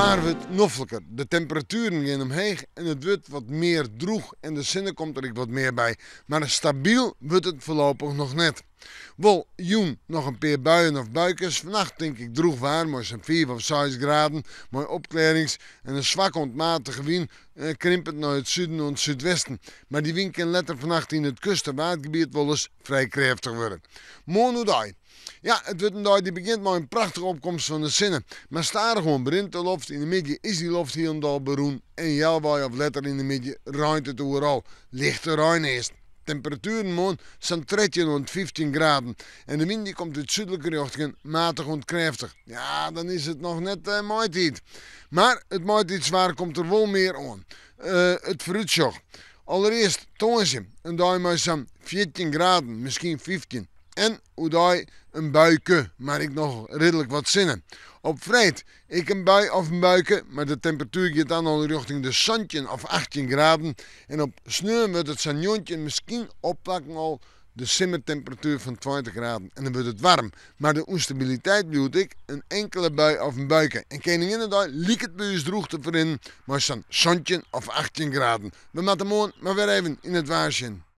waar wurdt nofliker, de temperatueren gean omheech en it wurdt wat mear drûch en de sinne komt der ek wat mear by. Mar stabyl wurdt it foarlopich noch net. Wol jûn noch in pear buien of buikes, fannacht tink ik drûch waar mei sa'n 5 of 6 graden, mei opklearrings en in swakke oant matige wyn krimpend nei it suden oant súdwesten. Mar dy wyn kin letter fannacht yn it kust en Waadgebiet wolris frij krêftich wurde. Moarn oerdei. Ja, it wurdt in dei dy't begjint mei in prachtige opkomst fan de sinne. Mar stadichoan berint de loft. Yn de middei is dy loft hielendal berûn en healwei of letter yn de middei reint it oeral. Lichte rein earst. Temperatueren moarn sa'n 13 oant 15 graden. En de wyn dy komt út súdlike rjochtingen matich oant krêftich. Ja, dan is it noch net maitiid. Mar it maitiidswaar komt der wol mear oan. It foarútsjoch. Alderearst tongersdei in dei mei sa'n 14 graden, miskien 15. En oerdei in buike, mar ek noch ridlik wat sinne. Op freed ek in bui of in buike, mar de temperatuer giet dan al rjochting de 17 of 18 graden. En op sneon wurdt it sa'n 19, miskien op plakken al de simmertemperatuer fan 20 graden. En dan wurdt it waarm, mar de ûnstabiliteit bliuwt ek, in inkele bui of in buike. En Keninginnedei liket by ús drûch te ferrinnen mei sa'n 17 of 18 graden. We moatte moarn mar wer even yn it waar sjen.